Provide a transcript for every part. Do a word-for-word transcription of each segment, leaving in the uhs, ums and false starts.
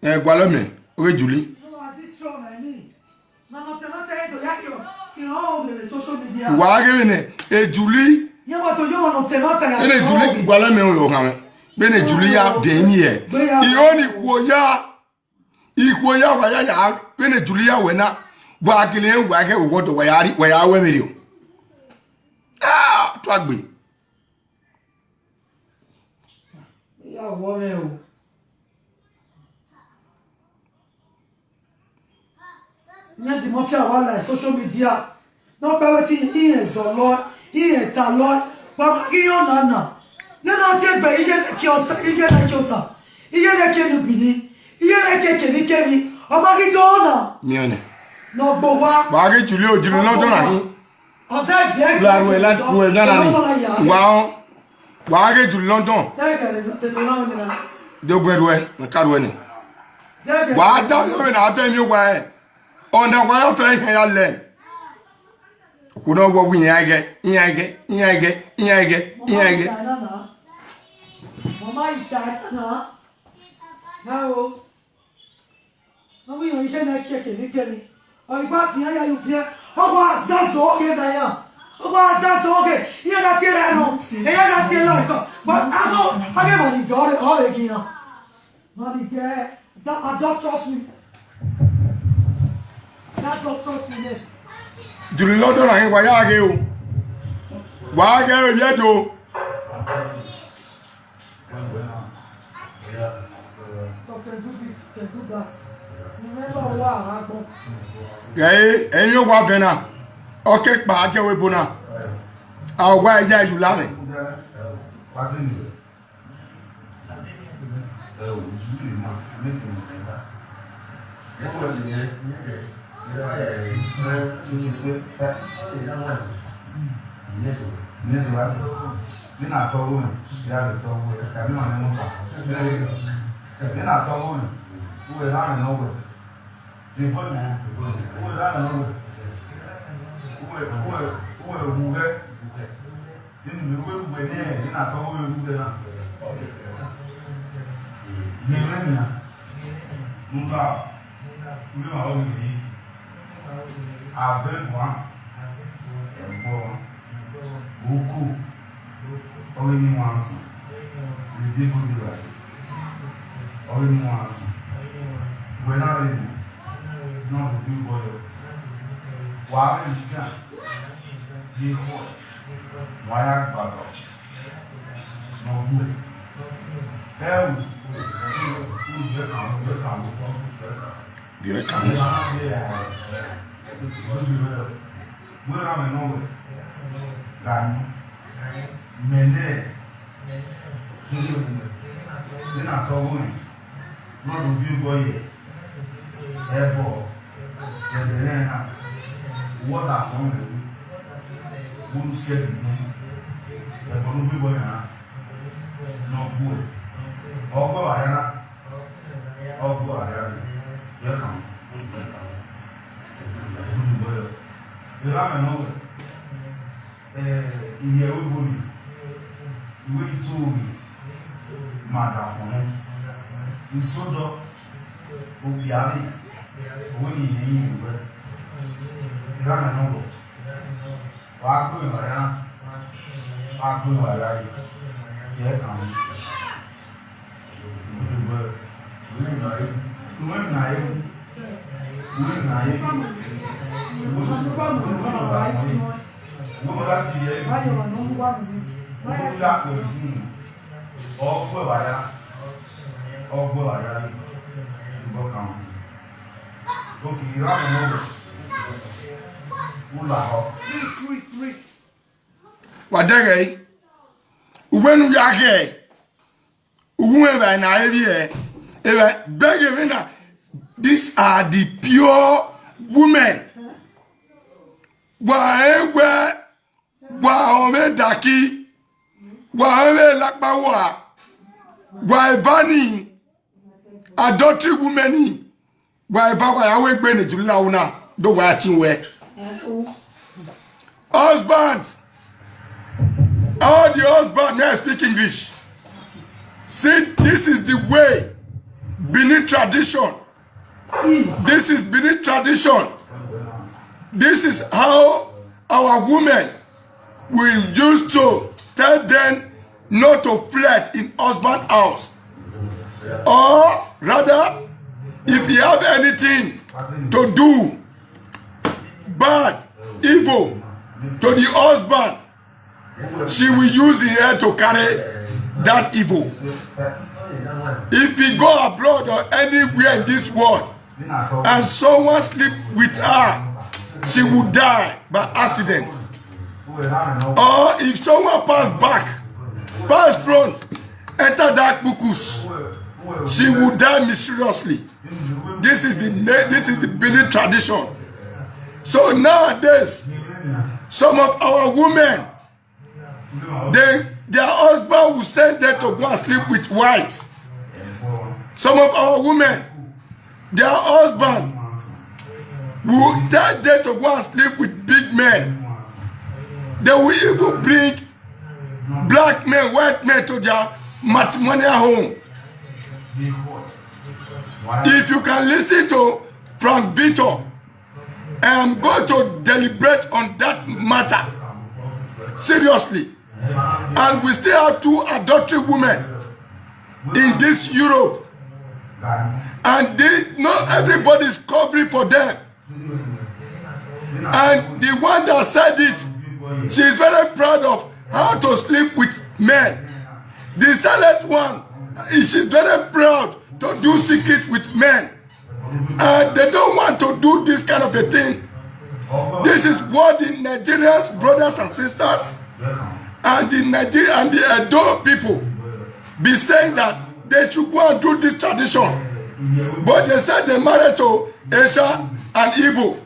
Eh, gwalome, oge Julie. Wa gere ne, e Julie. Ene Julie gwalome o yo kame. Bene Julie ya deni e. Iyo ni kwo ya. Ikwo ya wa ya ya. Bene Julie ya wena. Wa gele wa ke wo do wa ya ri, wa ya we mi ri o. Ah, to agbe. Ìyàwó rẹ o. Nyɛ di mɔ fia wa la social media. No be wetin he is a law, he is a law. Wa ma ki yo na na. Ne na ti egbe iye ne ki osa, iye ne ki osa. Iye ne ki nu bini. Iye ne ki ke ni ke mi. O ma ki do na. Mi one. No gbo wa. Wa ki Julie o, Julie London na hin. Ọsẹ gbẹ. La ruẹ la ruẹ na na ni. Wa o. Wa ke ju London. Sẹ gbẹ de to na ni na. De gbẹ ruẹ, na ka ruẹ ni. Sẹ gbẹ. Wa da mi o na be mi o wa e. Ona wa yo fe he ya le. Ku no wo wi ya ge, ya ge, ya ge, ya ge, ya ge. Mama ita na. Na o. No, we don't share that cake, cake, cake. Or you got the other you fear. Oh, what that's okay, man. Oh, what that's okay. You got your hand on. And you got your life. But I go, I get money, go all again. Money, get that, I don't trust me. That don't trust me. Ju London na hin wa ya ge o. Wa ge o ye do. Ẹ, ẹ̀yin yóò wá bẹ̀ náà. Ọkẹ́ pa á jẹ́ wébo náà. Àwa ẹ̀yà ìlú lálẹ́. Nina tɔgɔ ni, ya le tɔgɔ ye, kabi ma ne mo ta. Nina tɔgɔ ni, uwe la na no we. Uwe la na no we. Uwe, uwe, uwe uwe. Nina uwe uwe ne, nina tɔgɔ ye uwe na. Ye me ni na. Nta, uwe ma o ni. Ave bwa. Egbo. Oko. Ọghe ni wan sẹ. Rede gode wa sẹ. Ọghe ni wan sẹ. Wẹ na rre nẹ. Na obi bọyọ. Wa vbe ni gan. Ye fo. Wa ya gbadọ. Nọ bu. Ẹ o. Ẹ o. Ẹ o. Ẹ o. Wẹ ra mẹ nọ wẹ. Gha ni. Mẹ nẹ. Sori ewu mẹ. Nẹ na tọ ọghe nẹ. Nọ do viọ obọ ye. Ẹbọ. Ẹbọ nẹ na. Wọ da fọn mẹ. Wo nu sẹ bi nẹ. Ẹbọ nu viọ obọ ye na. Nọ bu ẹ. Ọgba wa ya na. Ọgbo area rẹ, yẹ kan. Erha mẹ nọ wẹ, eh, iyẹ ẹvbo ni, iwe ito ni, ma da fọn nẹ. Isodọ, okpia rẹ, owẹ ni iyẹn yin wẹ. Erha mẹ nọ wẹ, wa gbe emwa ra, wa gbe emwa ra ye, yẹ kan. Wa dẹghẹ, uwẹ ne u ya ghẹ. Uwu evba na e vbiẹ, evba bẹghe vbe na. These are the pure women. Wa ẹwẹ, wa ọmwẹ daki, wa ọmwẹ lakpa wa, wa evani, adultery women ni. Wa eva wa ya we gbe ne Julie la una, do wa tin we. Husband, all the husband may speak English. See, this is the way Benin tradition. This is Benin tradition. This is how our women, we used to tell them not to flirt in husband house. Or rather, if you have anything to do bad, evil to the husband, she will use the air to carry that evil. If he go abroad or anywhere in this world and someone sleep with her, she will die by accident. Or if someone pass back, pass front, enter that bukus, she will die mysteriously. This is the na- this is the Benin tradition. So nowadays, some of our women, they their husband will send them to go and sleep with whites. Some of our women, their husband will tell them to go and sleep with big men. They will even bring black men, white men to their matrimonial home. If you can listen to Frank Victor, I am going to deliberate on that matter seriously. And we still have two adultery women in this Europe. And they, not everybody is covering for them. And the one that said it, she is very proud of how to sleep with men. The silent one, she's very proud to do secret with men. And they don't want to do this kind of a thing. This is what the Nigerians, brothers and sisters, and the Niger- and the Edo people be saying that they should go and do this tradition. But they said they married to Asia and Igbo.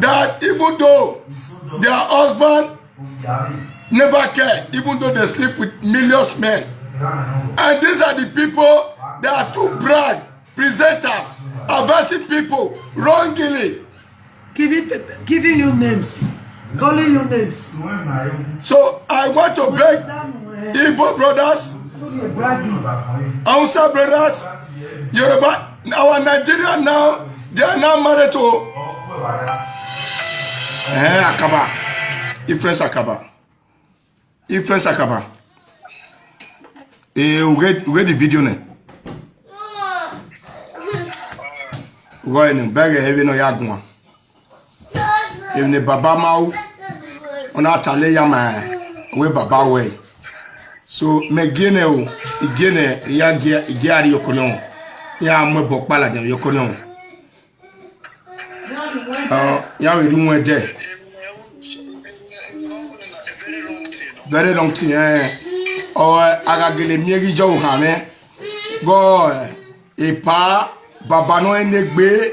That even though their husband never care, even though they sleep with millions men. And these are the people that are too bright, presenters, advising people wrongly. Giving, giving you names, calling you names. So I want to beg Igbo brothers, Hausa brothers, Yoruba, our Nigerian now, they are now married to eh, Akaba, influence Akaba, influence Akaba. Eh, we get we get the video ne. Go in beg heavy no yagwa. Even the baba mau ona tale ya ma we baba we. So me gene o, igene ya ge ge ari yokoryon. Ya mo bo pala de yokoryon. Uh, ya we do one day. Very long thing eh. O agagele mi ri jo ha me. Go eh, e pa baba no enegbe.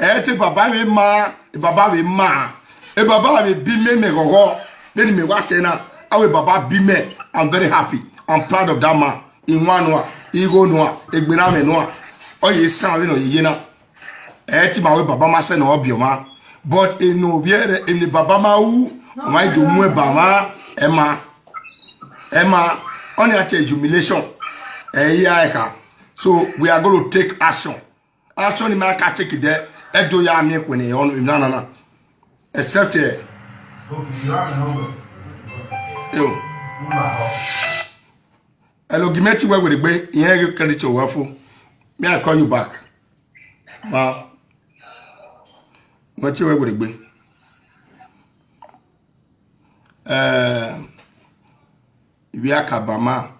E te baba we ma, e baba we ma. E baba we bi me me gogo. Then me wa say na, awe baba bi me. I'm very happy. I'm proud of that man. In one wa, igo no, egbena me no. O ye san we no ye na. E ti ma we baba ma se no obi o ma. But e no viere e ni baba ma u, o ma do mu e ba ma, e ma. E ma, only at humiliation. E ya e ka. So we are going to take action. Action ni ma ka take there. E do ya mi ko ni on na na na. Except eh. Yo. Hello, give me to where we be. Yeah, you can reach your waffle. May I call you back? Wow. What you where we be? Eh, ibi aka bama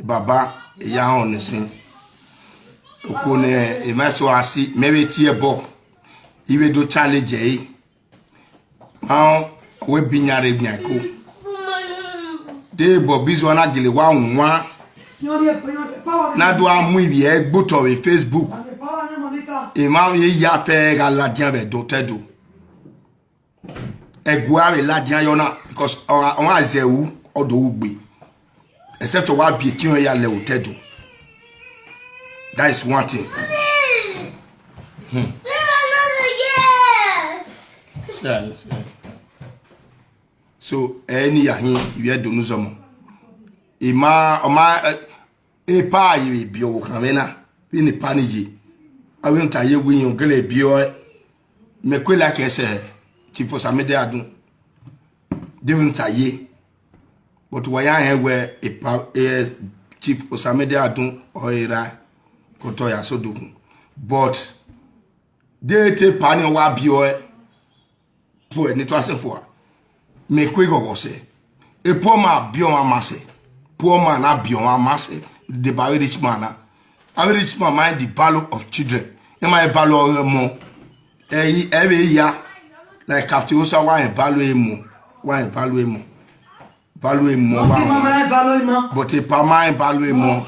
baba eya hon nisin. Okone e ma so asi mebe tie bo. Ibe do challenge e. Now we binyare binyako. De bo bizwa na gele wa nwa. Na do amu ibi e gboto we Facebook. E ma ye ya fe ga ladian be do tedo. Egua we ladian yo na because o o azewu odo ugbe. Except wa bi ti ya le otedo. That is one thing. Hmm. Yeah, yeah. So any ya hin iwe do nuzomo. Ima oma e pa yi bi o kan me na. Pini paniji. Awin ta ye wi yon gele bio e. Me kwe la ke se. Chief Osamide Adun. De win ta ye. But wa ya he we e pa e Chief Osamide Adun o era. Koto ya so dukun. But de te pani wa bio e. Poor ni to ase for. Me kwe go go se. A poor man bio ma mase. Poor man na bio ma mase. The very rich man na. A very rich man mind the value of children. E ma value more. E e be ya. Like after you say why value more. Why value more. Value more. But a pa ma value more.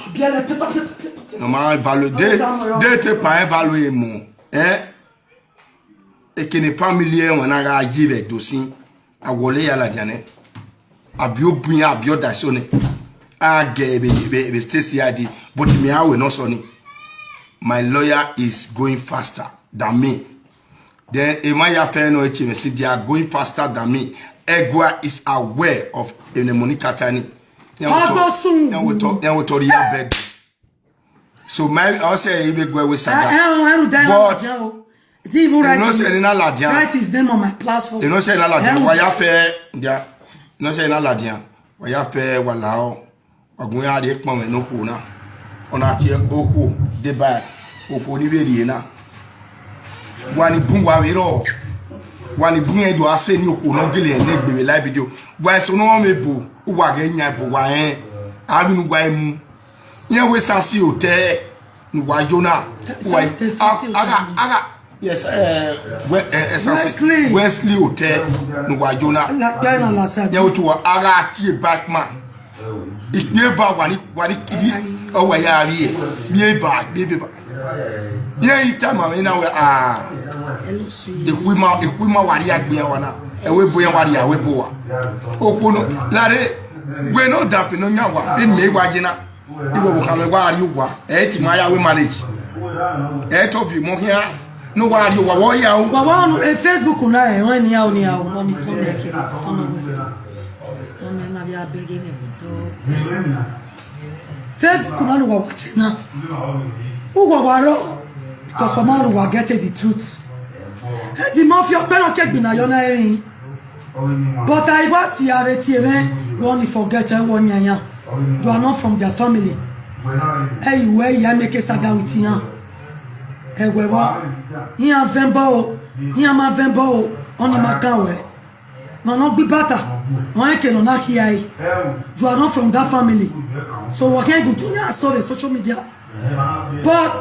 No ma value. De de te pa value more. Eh? Ekene family e wana ga ajive dosin. Awole ya la jane. Abio bunya abio dasone. Age be be be stay C I D. But me awe no soni. My lawyer is going faster than me. Then Emaya Feno H M C, they are going faster than me. Egwa is aware of in the money katani. How to sue? Then we talk. Then we talk. So my, I say he be go with Saga. But you know say na ladian. Write his name on my platform. You know say na ladian. Wa ya fe dia. You know say na ladian. Wa ya fe wa lao. Wa gun ya de pon me no ku na. Ona ti o ku de ba. O ku ni be ri na. Wa ni bun wa we ro. Wa ni bun e do ase ni o ku no gele ne gbe live video. Wa so no me bu. Wa ge nya bu wa en. Abi nu wa emu. Yen we sasi hotel ni wa jona. Wa aga aga. Yes, eh, we eh, sasi Wesley. Wesley Hotel ni wa jona. La gana la sa. Yen we tu wa aga ti back man. It never wani wani kidi o wa ya ri e. Bi e ba bi e ba. Yen ita ma we na we ah. Ekwima ekwima wa ri agbe wa na. E we bo yen wa ri a we bo wa. Okono la re we no da pe no nya wa. Bi me wa jina. Iwo bo kame wa ri wa. E ti ma ya we marriage. E to bi mo kia. No wa ri wa wo ya o. Wa wa no e Facebook na e wa ni ya o ni ya o. Wa mi to me ke. To me we ke. To me na bi abege me to. Facebook na no wa wa chena. U wa wa ro. Because for man wa get the truth. E di mafia pe no ke gbina yo na erin. But I want to have it here, man. You only forget I want yanya. You are not from their family. Hey, where you make a saga with him? Hey, where what? He have vembo. He have my vembo. Only my car way. No, not be better. No, I cannot not here. You are not from that family. So what can you do? Yeah, I saw the social media. But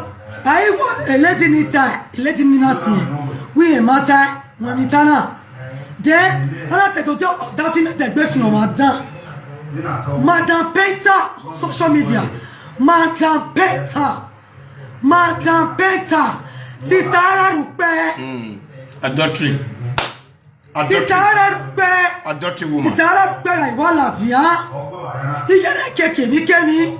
I want a lady need time, a lady need nothing. We a matter when we turn up. Then I like to tell that female that break your madam. Madam Penta on social media. Madam Penta. Madam Penta. Sister Ararupe. Adultery. Sister Ararupe. Adultery woman. Sister Ararupe like wala dia. Iye ne keke mi kemi.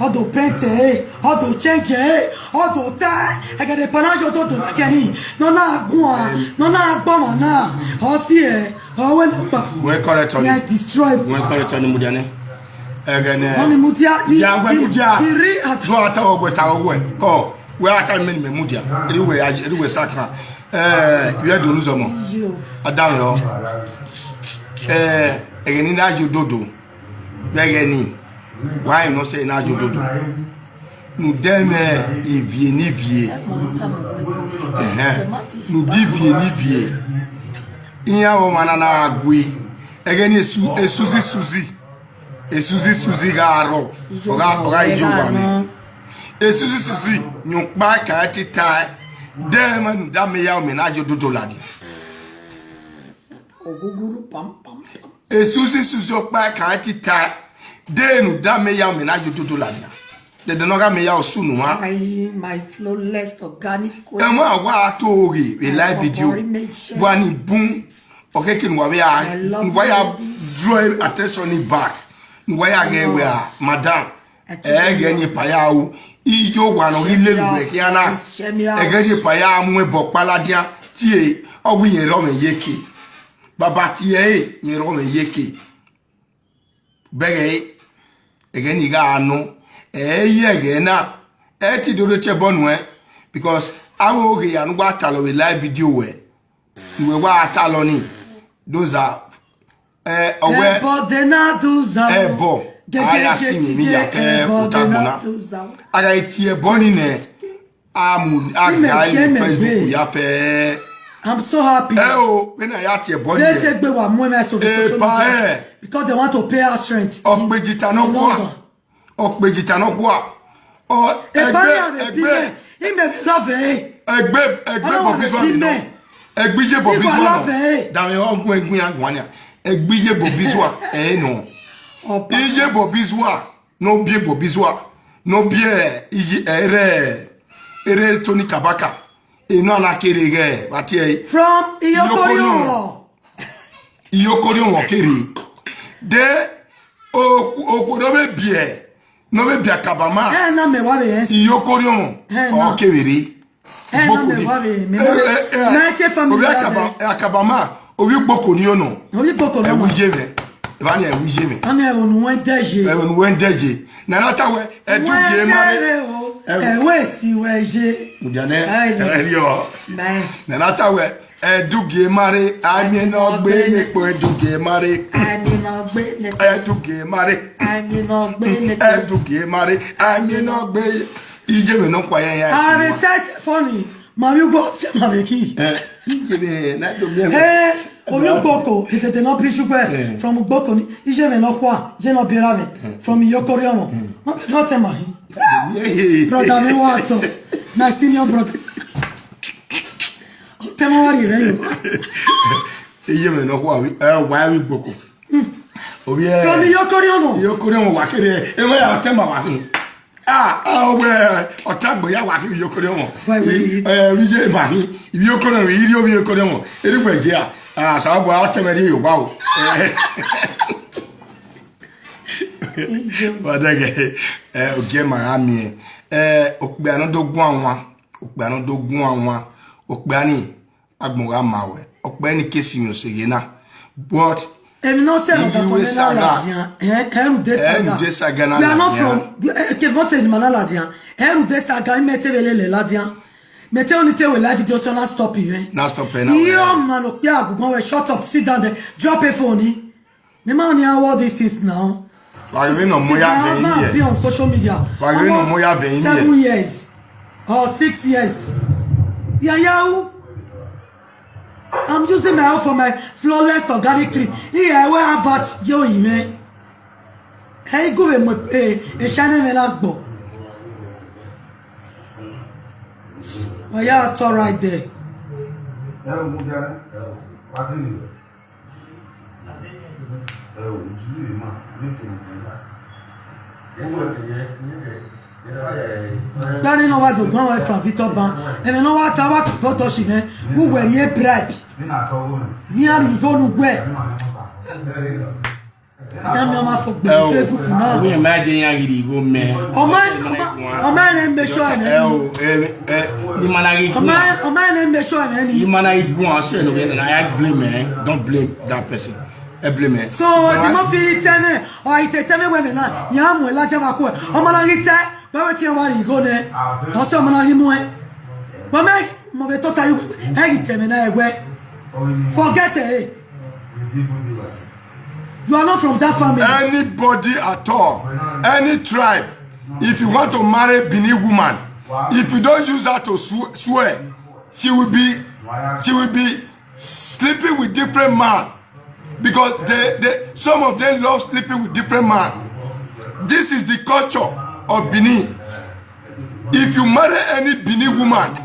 Odo pente eh, odo change eh, odo tie. I get a panajo do do keni. No na gua, no na gboma na. O si eh, o we na pa. We correct on. Yeah, destroy. We correct on mudiane. Egene. Oni mudia di. Ya we mudia. Iri at. Go ata ogwe ta ogwe. Ko. We ata men me mudia. Iri we iri we sakra. Eh, we do nuzomo. Adam yo. Eh, egeni na ju dodo. Begeni. Why no say na ju dodo? Nu deme ivie ni vie. Eh. Nu di vie ni vie. Iya o mana na agui. Egeni esu esuzi suzi. Esuzi suzi ga aro. Oga oga ijo ba mi. Esuzi suzi nyukpa ka ti tai. Deme nu da me ya o me na ju dodo ladi. Oguguru pam pam pam. Esuzi suzi okpa ka ti tai. Denu da me ya me na ju tutu la dia. De de no ga me ya osunu wa. Ay, my flawless organic. E mo wa to ri we live video. Wa ni bun. Okay, kin wa we a. Wa ya draw attention ni back. Wa ya ge we a madam. Ege ni paya o. Iyo wa no ile lu e kiana. Ege ni paya mu e bo paladia. Tie owi yen ro me yeke. Baba tie e yen ro me yeke. Bege e. Ege ni ga no. E ye ge na. Eti dodo che bonu, eh? Because awo ge ya nugba talo we live video we. We wa talo ni. Those are, eh, owe. Ebo de na duza. Ebo. Ge, ge, aya ge, si mi ge, mi ya ge, ke ebo de na utagbona. Duza. Aga eti ebo ni ne. Amu, aga Facebook ya fe. I'm so happy. Eh, o, when I ya ti ebo ni. They take back one money so the social media. Eh. Because they want to pay us rent. Okpejita no kwa. Okpejita no kwa. O, egbe, egbe. Ime love, eh. Egbe, egbe Bobizwa mi no. Egbe ye Bobizwa no. Dame o gun egun ya gwan ya. Egbe ye Bobizwa, eh, no. Iye Bobizwa, no bie Bobizwa. No bie iye ere, ere Tony Kabaka. Eno ana kere ge, but eh. From Iyokori Owo. Iyokori Owo kere. De, o, o, no be bie. No be bia kabama. Eh, na me wa be yes. Iyokori Owo. Eh, na. O kewere. Eh, na me wa be. Me na. Eh, eh, eh. Na che family. Obi akaba, eh, akabama. Obi gboko ni ono. Obi gboko no. E wuje me. Eba ni e wuje me. Ana e onu wen deje. E onu wen deje. Na na ta we, e du ge mare. E we si we je. Mujane. E ri o. Na na ta we. Edugie mare, ami no gbe nepo edugie mare. Ami no gbe nepo. Edugie mare. Ami no gbe nepo. Edugie mare, ami no gbe. Ije me no kwa ya ya. Are test funny. Ma mi go ti ma be ki. Eh, ije me na do me. Eh, oyo gboko, itete no pichu pe. From gboko ni, ije me no kwa, je no bi ra me. From Iyokori Owo. Ma be no te ma hi. Brother me wa to. My senior brother. Tema wari re yo. Iye me no kwa wi, eh, wa wi gboko. Obi e. From Iyokori Owo. Iyokori Owo wa kere. E ma ya tema wa hin. Ah, ah, we. Otagbo ya wa hin Iyokori Owo. Wa wi. Eh, wi je ma hin. Iyokori Owo, iri obi Iyokori Owo. Eri gbe je a. Ah, sa gbo a tema ri yo wa o. Eh. Wadege, eh, ogie ma ami, eh, okpe ano do gun anwa, okpe ano do gun anwa, okpe ani agbon ga ma we, okpe ni kesi mi osege na. But emi no se no da for me na la dia, eh, eru de saga. Eru de saga na. We are not from, eh, ke vo se ni ma na la dia. Eru de saga, me te vele le la dia. Me te oni te we live video so na stop you, eh. Na stop, eh, na. Yo, man, okpe agugan we, shut up, sit down there, drop a phone, eh. The man here, all these things now. Why you no moya be on social media? Why you no moya be seven years or six years? Yeah, yeah. I'm using my own for my flawless organic cream. Here, I wear about Joe, man. Hey, go with my, eh, eh, China me like bo. Oh, yeah, it's all right there. Gbani no wa do gwan wa from Victor Ban. Eme no wa ta wa to to shi me. Wu we ye bribe. Ni a ri go nu gbe. Ya mi o ma fo gbe Facebook na. Wi ma je yan ri go me. O ma, o ma, o ma ne me show me. Eh, o, eh, eh, ni mana ri. O ma, o ma ne me show me ni. Ni mana ri go ase no na ya blame, eh. Don't blame that person. E blame. So, the more fi tell me, or it tell me women now, ya mo la jama ko. O ma na ri te, ba we ti wa ri go ne. O so ma na ri mo e. But me, mo be to tell you, e ri te me na e we. Forget it. You are not from that family. Anybody at all, any tribe, if you want to marry Benin woman, if you don't use her to sw-, swear, she will be, she will be sleeping with different man, because they, they, some of them love sleeping with different man. This is the culture of Benin. If you marry any Benin woman,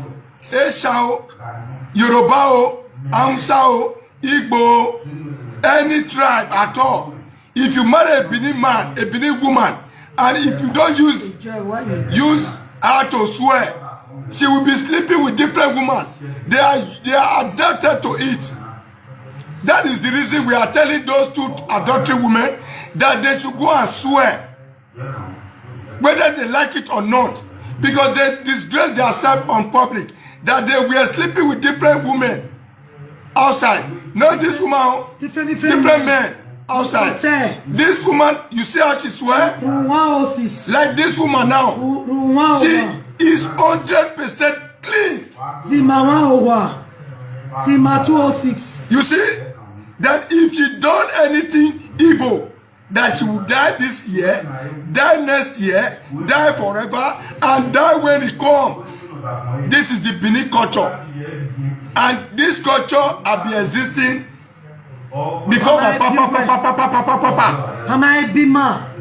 Esha o, Yoruba o, Hausa o, Igbo o, any tribe at all, if you marry a Benin man, a Benin woman, and if you don't use, use her to swear, she will be sleeping with different women. They are, they are addicted to it. That is the reason we are telling those two adultery women that they should go and swear, whether they like it or not, because they disgrace themselves on public that they were sleeping with different women outside. Not this woman, different, different men outside. This woman, you see how she swear? Like this woman now. She, Hundred percent clean. Zima one oh one, Zima two oh six. You see that if she done anything evil, that she will die this year, die next year, die forever, and die when he come. This is the Benin culture, and this culture have been existing before my papa, papa, papa, papa, papa, papa. Mama Ebima.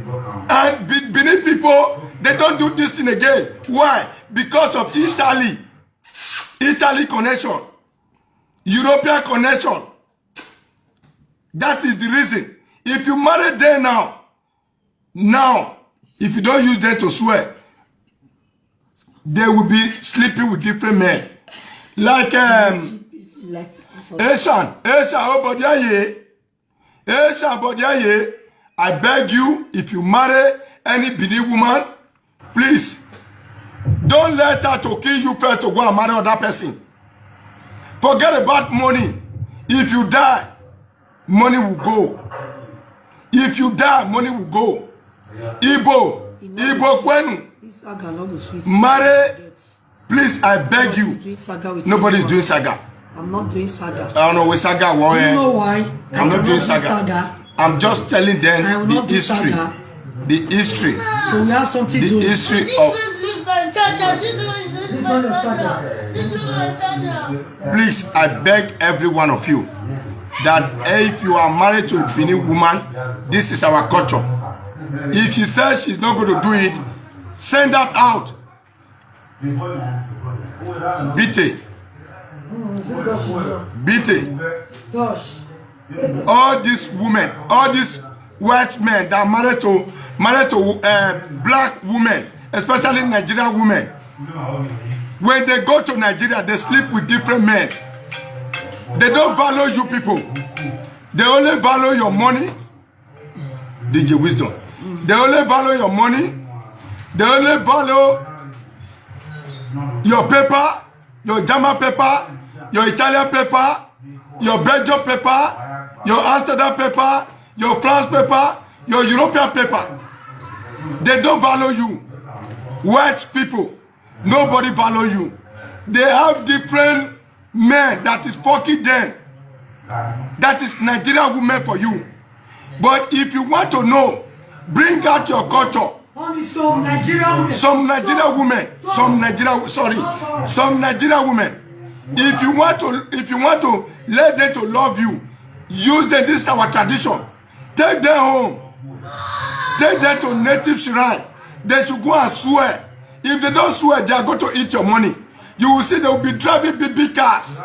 And Be- Benin people, they don't do this thing again. Why? Because of Italy, Italy connection, European connection. That is the reason. If you marry there now, now, if you don't use them to swear, they will be sleeping with different men. Like um, Like Asian, Asian, oh, but yeah, yeah. Asian, but yeah, yeah. I beg you, if you marry any Benin woman, please don't let her to kill you first to go and marry other person. Forget about money. If you die, money will go. If you die, money will go. Igbo, Igbo kwenu, This saga no go sweet. Marry, please, I beg you. Doing saga with Nobody is anyone. Doing saga. I'm not doing saga. I don't know what saga Do was. you know why? I'm not I doing cannot do saga. I'm just telling them I will the not do history. Saga. The history. So we have something The to history of Please, I beg every one of you that if you are married to a Benin woman, this is our culture. If she says she's not going to do it, send that out. Bite. Bite. All these women, all these white men that married to married to uh, black women, especially Nigerian women, when they go to Nigeria, they sleep with different men. They don't value you people. They only value your money. D J Wisdom. They only value your money. They only value your paper, your German paper, your Italian paper, your Belgium paper, your Amsterdam paper, your France paper, your European paper. They don't value you. White people, nobody value you. They have different men that is fucking them. That is Nigerian women for you. But if you want to know, bring out your culture. Only some Nigerian women. Some Nigerian women, some Nigerian, sorry, some Nigerian women. If you want to, if you want to let them to love you, use them. This is our tradition. Take them home. Take them to native shrine. They should go and swear. If they don't swear, they are going to eat your money. You will see they will be driving big, big cars.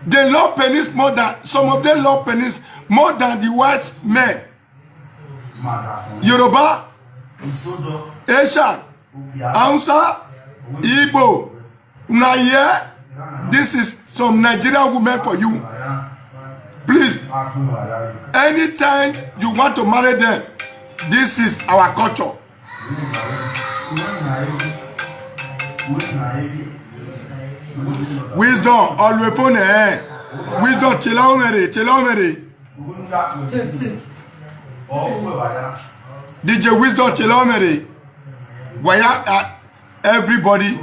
They love penis more than some of them love penis more than the white men. Yoruba, Asian, Hausa, Igbo. Now here, this is some Nigerian women for you. Please, anytime you want to marry them, this is our culture. Wisdom, always phone eh. Wisdom, chila omere, chila omere. D J Wisdom, chila omere. Why uh, everybody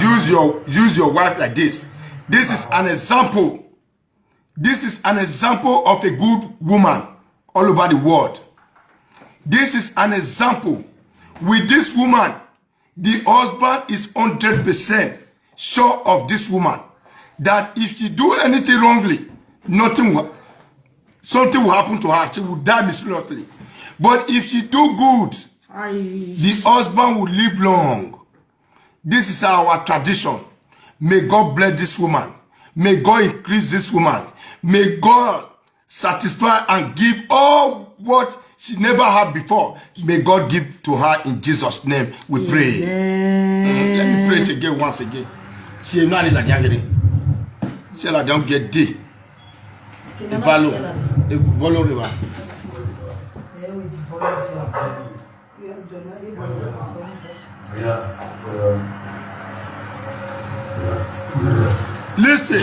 use your use your wife like this? This is an example. This is an example of a good woman all over the world. This is an example. With this woman, the husband is hundred percent sure of this woman that if she do anything wrongly, nothing will, something will happen to her. She will die mysteriously. But if she do good, the husband will live long. This is our tradition. May God bless this woman. May God increase this woman. May God satisfy and give all what she never had before. May God give to her in Jesus' name. We pray. Mm, let me pray it again once again. See, now I like that. See, I don't get day. The value, the value river. Listen.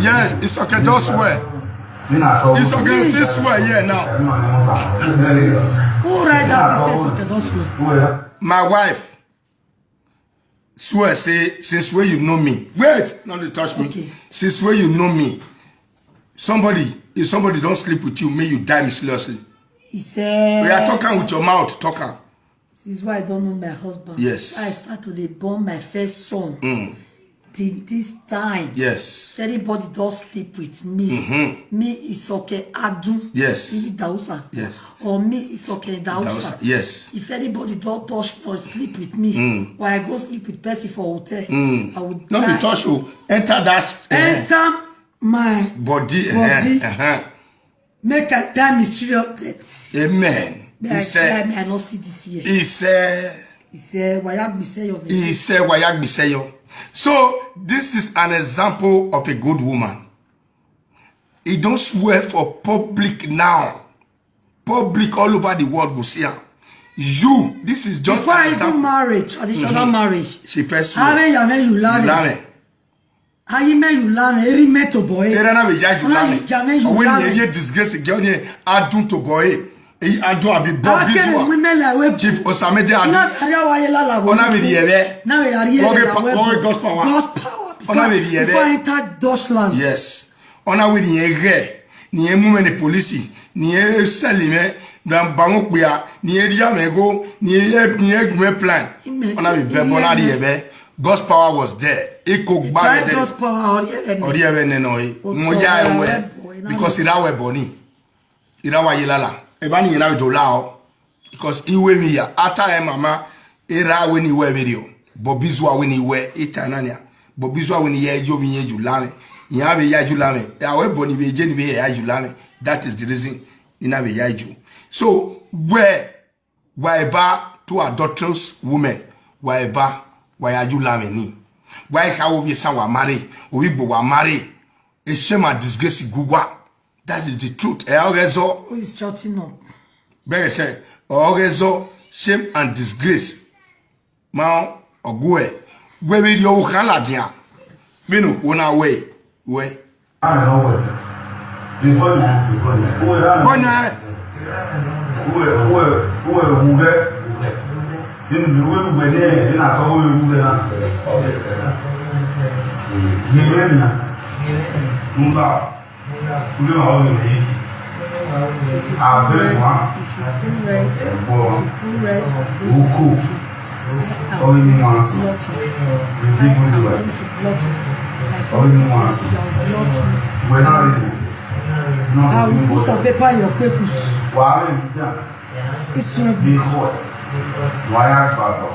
Yes, Isoke don swear. Isoke still swear here now. Who write that? He says okay, don't swear. My wife swear say since when you know me, wait, no dey touch me. Okay. Since when you know me, somebody, if somebody don't sleep with you, may you die mysteriously. He said, We are talking with your mouth, talk am. This is why I don't know my husband. Yes. I start to dey born my first son. Mm. Till this time. Yes. If anybody don't sleep with me, Mm-hmm. me Isoke Adu. Yes. Idausa. Yes. Or me Isoke Idausa. Dausa, yes. If anybody don't touch me or sleep with me, Mm. or I go sleep with person for hotel, Mm. I would No die. Be touch o. Enter that. Uh, Enter my body. Body. Uh, uh, Make I die mysterious death. Amen. May He I said, die, may I not see this year. He said, He said, Wayagbiseyo. He said, Wayagbiseyo. So this is an example of a good woman. He don't swear for public now. Public all over the world go see am. You, this is just Before an I even example. Marry, traditional marriage. She first How swear. many you You learn? Learn. How you many you learn? Eri meto boy. Era na be ya you Ona learn. you jame you When learn. You hear disgrace girl ni adun to boy. E adun abi bob How this can one. Women like we Chief Osamede You adun. know, area wa yela la. Ona be the ebe. Now we are here. Oge na pa- we- oge gospel wa. Gospel power. Ona be Before, the ebe. before I enter Dutchland. Yes. Ona we ni ege. Ni emu me ni police. Ni e seli me. Dan bango kpia. Ni e dia me go. Ni e ni e me plan. Amen. Ona be be bona the ebe. God's power was there. Iko gba Try there. Gospel power. Ori ebe. Ori ebe ne no e. Oto Mo ya ya ewe. webo, ina Because ira we boni. Ira wa ye lala. Eba ni ira we do la o. Because iwe mi ya. Ata e mama. Ira we ni we video. Bobizwa we ni we. Ita nania. Bobizwa we ni ye jo mi ye ju lame. Ya be ya ju lame. Ya we boni be je ni be ya ju lame. That is the reason. Ina be ya ju. So where Whatever to adulterous women, whatever, why are you laughing? Why how we sa wa marry? We go wa marry. A shame and disgrace gugwa. That is the truth. Eh, okay, so Who is shutting up? Bẹ́ẹ̀ sẹ́, okay, so shame and disgrace. Ma ogwe. We we yo kala dia. Minu wona we we. Ame nɔ wɛ. Vikɔ nya, vikɔ nya. Wɛ la. Kɔnya. Wɛ, wɛ, wɛ, wugɛ. Inu wɛ, wɛ ne, ina tɔ wɛ wugɛ na. Ni wɛ nya. Nba. Wɛ ma wɛ ne. Ave wa. Bɔ. Uku. Ɔyɛ ni mɔ aso. Edi bu di wasi. Ɔyɛ ni mɔ aso. Wɛ na ri. Nɔ Awu ni bɔ. Kusa pepa yɔ pekus. Wa ri da. Isra Bi kɔ. Wa ya gba bɔ.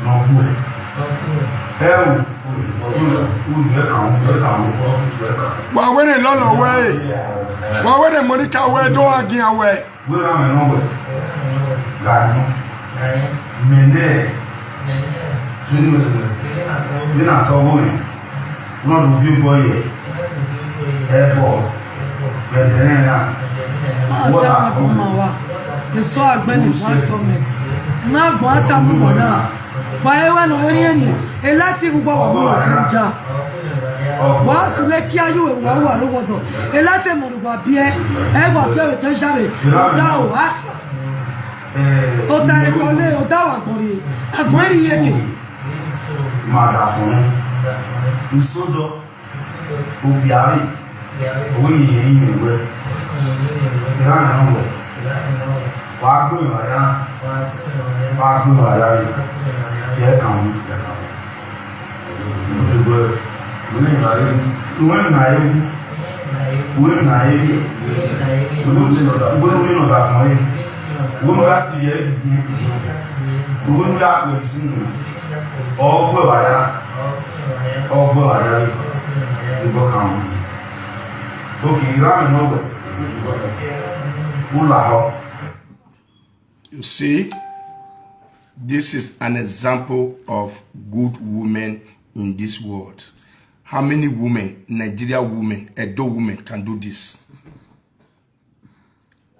Nɔ bu. Ɛ o. U yɛ kan, u yɛ kan. Wa we ne lolo we. Wa we ne Monica we do agia we. Wera mɛ nɔ wɛ. Gani. Mɛnɛ. Suni wɛ wɛ. Bi na tɔ bo mɛ. Nɔ do vi bɔ yɛ. Ɛ bɔ. Mɛ tɛ ne na. Wɔ ta fɔ mɛ. Mawa. Esɔ agbɛni wa tɔmɛt. Ema gbɔ ata mu bɔ na. Ba ewa nɔ eri eni. Ela fi gbɔ wa mu ja. Wa su le kia yu wa wa ro wodo. Ela fe mo wa bie. E wa fe o te jare. Da o ha. O ta e ko le o da wa gbori. Agbori ye ke. Ma da fun. Nsodo. Obiari. Owo ni yin yin we. Ira na we. Wa gbe wa ya. Wa gbe wa ya. Ye kan. Wena ye, wena ye, wena ye, wena ye nɔ da fun ye, wena ya si ye didi, wena ya kpe si nu, ɔgbɛ wa ya, ɔgbɛ wa ya, ibɔ kan, ok, ira mi nɔ wɛ, wula hɔ. You see, this is an example of good women in this world. How many women, Nigeria women, Edo women can do this?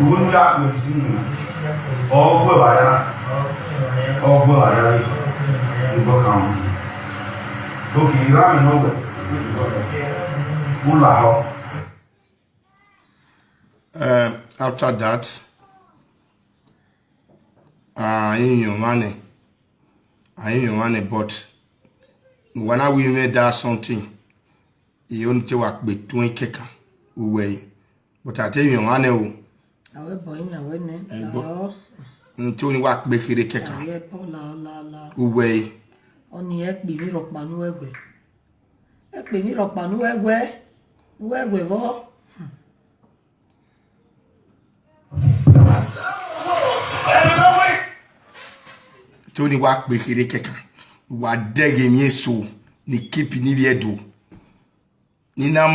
Uwe nu ya kwe zinu. Ogwe waya. Ogwe waya. Igbo kan. Okay, you have no way. Ula ho. Uh, after that, uh, in your money, I in your money, but when I will make that something, you only take work between keka, uwe. But I tell you, money, o. Awe boy, mi awe ne. Eh, bo- Lao. Until you work back here, keka. Awe po la la la. Uwe. Oni ekpi mi rokpa nu egwe. Ekpi mi rokpa nu egwe. Uwe egwe vo. Tony wa kpekere keka. Wa dege mi eso. Ni keep ni viedo. Ni na